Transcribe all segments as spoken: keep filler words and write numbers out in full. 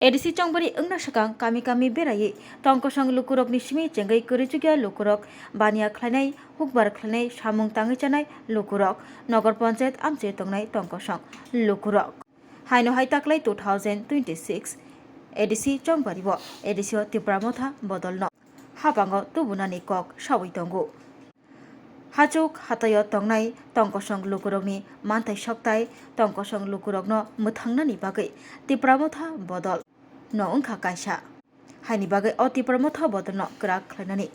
A D C chongbari wngna swkang kami kami beraiwi tongkosong lukurokni simi chengwi kwrwichukya lukurok, baniya khlainai, hukbar khlainai, samung tangwi chanai lukurok, nogor ponchayat amchwi tongnai tongkosong lukurok. Haino hai taklai two thousand twenty-six A D C chongbari o A D C o Tipra Motha bodolno hapango tubunani kok sawi tongo. Hachuk hataio tongnai tongkosong lukurokni manthai soktai tongkosong lukurokno mwthangnani bagwi Tipra Motha bodol no wngkha kaisa. Haini bagwi o Tipra Motha bodolno kwrak khlainani.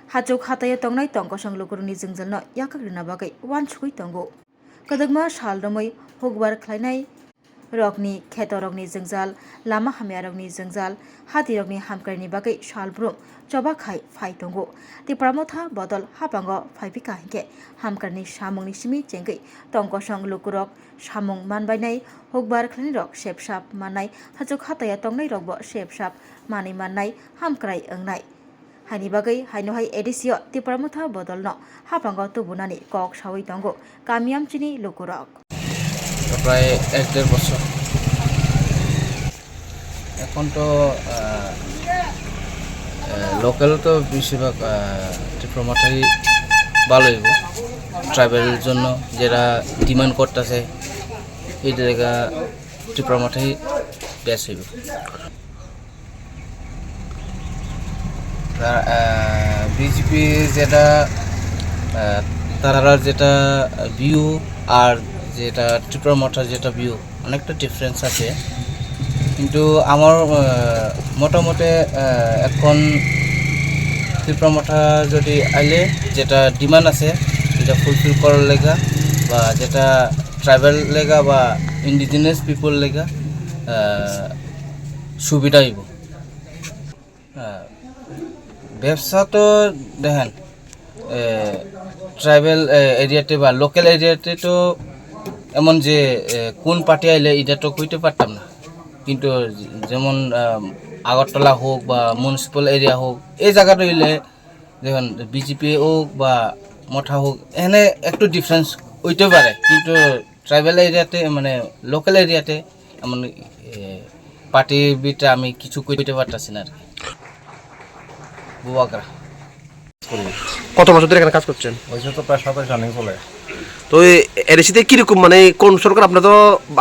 Hachuk hataio tongnai tongkosong lukurokni jwngjalno yakak rwna bagwi uansugwi tongo. Kwdwkma sal romwi hukbar khlainai rokni kheto rokni jwngjal, lama hamya rokni jwngjal, hati rokni hamkrai ni bagwi sal brum choba khai phai tongo. Tipra Motha bodol hapango phai phi ka hinkhe hamkrai ni samung ni simi chengwi tongkosong lukurok samung manbainai, hukbar khlainai rok sepsap mannai, hachuk hataio tongnai rokbo sepsap manwi mannai, hamkrai wngnai. Haini bagwi haino hai A D C o Tipra Motha bodolno hapango tubunani kok sawi tongo kami amchini lukurok. প্রায় এক দেড় বছর। এখন তো, আহ, আহ, লোকাল তো বেশিরভাগ, আহ, টিপ্রা মঠাই ভালো হইব। ট্রাইবেল জন্য যারা ডিমান্ড করতেছে, এই জায়গা টিপ্রা মঠাই বেস্ট হইব। তা, আহ, বিজেপি যেটা, আহ, তারার যেটা ভিউ আর যেটা টিপ্রা মঠার যেটা ভিউ, অনেকটা ডিফারেন্স আছে। কিন্তু আমার, আহ, মোটামুটি, আহ, এখন টিপ্রা মঠা যদি আইলে যেটা ডিমান্ড আছে, এটা ফুলফিল করার লেগা বা যেটা ট্রাইবাল লেগা বা ইন্ডিজিনাস পিপল লেগা, আহ, সুবিধা হইব। হ্যাঁ, ব্যবসা তো দেখেন, এ, ট্রাইবাল, এ, এরিয়াতে বা লোকাল এরিয়াতে তো এমন যে, এ, কোন পার্টি আইলে এটা তো কইতে পারতাম না। কিন্তু যেমন, আহ, আগরতলা হোক বা মিউনিসিপ্যাল এরিয়া হোক, এই জায়গাটা হইলে দেখুন বিজেপি হোক বা মঠা হোক, এখানে একটু ডিফারেন্স হইতে পারে, কিন্তু ট্রাইবাল এরিয়াতে মানে লোকাল এরিয়াতে এমন, এ, পার্টির ভিতরে আমি কিছু কইতে পারতাছি না আর কি। বুবাগ্রা। কত বছর ধরে এখানে কাজ করছেন? ওই তো প্রায় সাতাশ রানিং চলে। তো এই এডিসিতে কিরকম, মানে কোন সরকার আপনার, তো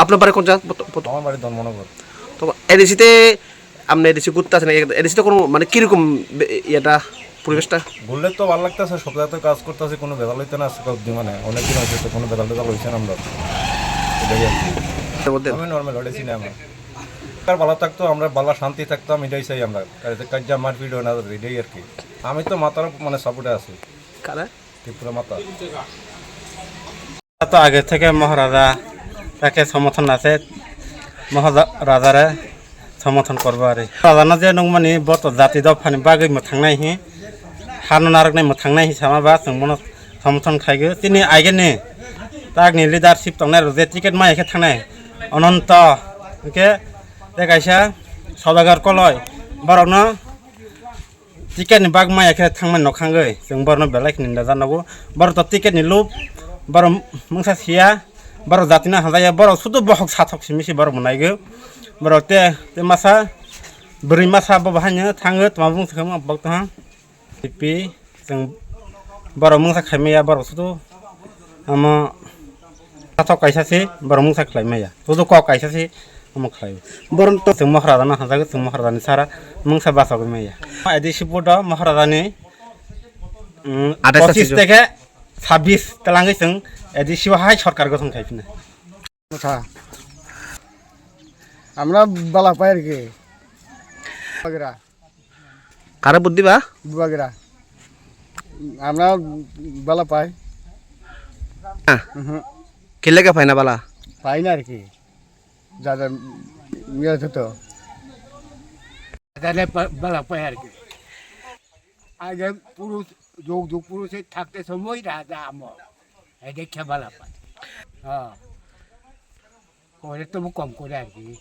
আপনার বাড়ি কোন জায়গা? আমার বাড়ি ধর্মনগর। তো এডিসিতে আপনি এডিসি ঘুরতে আসেন, এডিসিতে কোনো মানে কিরকম বে-, ইয়েটা, পরিবেশটা? ঘুরলে তো ভালো লাগতেছে, সব জায়গায় তো কাজ করতেছে, কোনো ভেজাল হইতে না আজকে অবধি, মানে অনেক দিন হয়েছে তো কোনো ভেজাল টেজাল হয়েছে না আমরা। এটাই আর কি। এর মধ্যে আমি নর্মাল ওটাই চিনি আমার। আর ভালো থাকতো, আমরা ভালো শান্তি থাকতাম, এটাই চাই আমরা। কাজে কাজে মারপিট হয় না, এটাই আর কি। আমি তো মাতার মানে সাপোর্টে আছি। কারা? ত্রিপুরা মাতা। তো আগে থেকে মহারাজা তাকে সমর্থন আছে, মহারাজারে সমর্থন করবো আর কি। রাজা না যে নংমানি বত জাতি দফানি বাগৈ মথাংনাই হি, হানো নারকনাই মথাংনাই হি সামাবা, जों মনো সমর্থন খাইগো। তিনি আগেনি তাকনি leadership tongnai rok je ticket maya khe thangnai, Ananta, hingke tei kaisa Sawdagar Koloi, borokno ticket ni bak maya khe thangmani nokhangwi chwng borokno belai kheno ninda janogo. Borok to ticket ni lob, borok mungsa siya, borok jatino hamjakya, borok sudu bohok sathok simi se borok bo naigo. Borok te, te masa, bwrwi masa bo bahai no thango, tma bung swkang bok tong. Tipi, chwng borok mungsa khaimaya, borok sudu. Omo sathok kaisa se borok mungsa khlai maya. Sudu kok kaisa se omo khlai. Borok to chwng Maharajano hamjagwi, chwng Maharajani sara mungsa bachogwi maya. Edi sibudo Maharajani, mm, Athais pochis sachijok. Teke sabis telangwi chwng edi sibo hai sorkar gothon khai phina. Motha. Amra bala pair ke. Bagra. Kare buddi ba? Bubagra. Amra bala pai. Ah. Mhm. Kile ka paina bala? Paina ar ki. Jada miya to. Jada pa-, bala pai ar ki. Age purus, jog jog purus e thakte somoy raja amo. Ede khe bala pai. Ha. Kore to bu kom kore ar ki.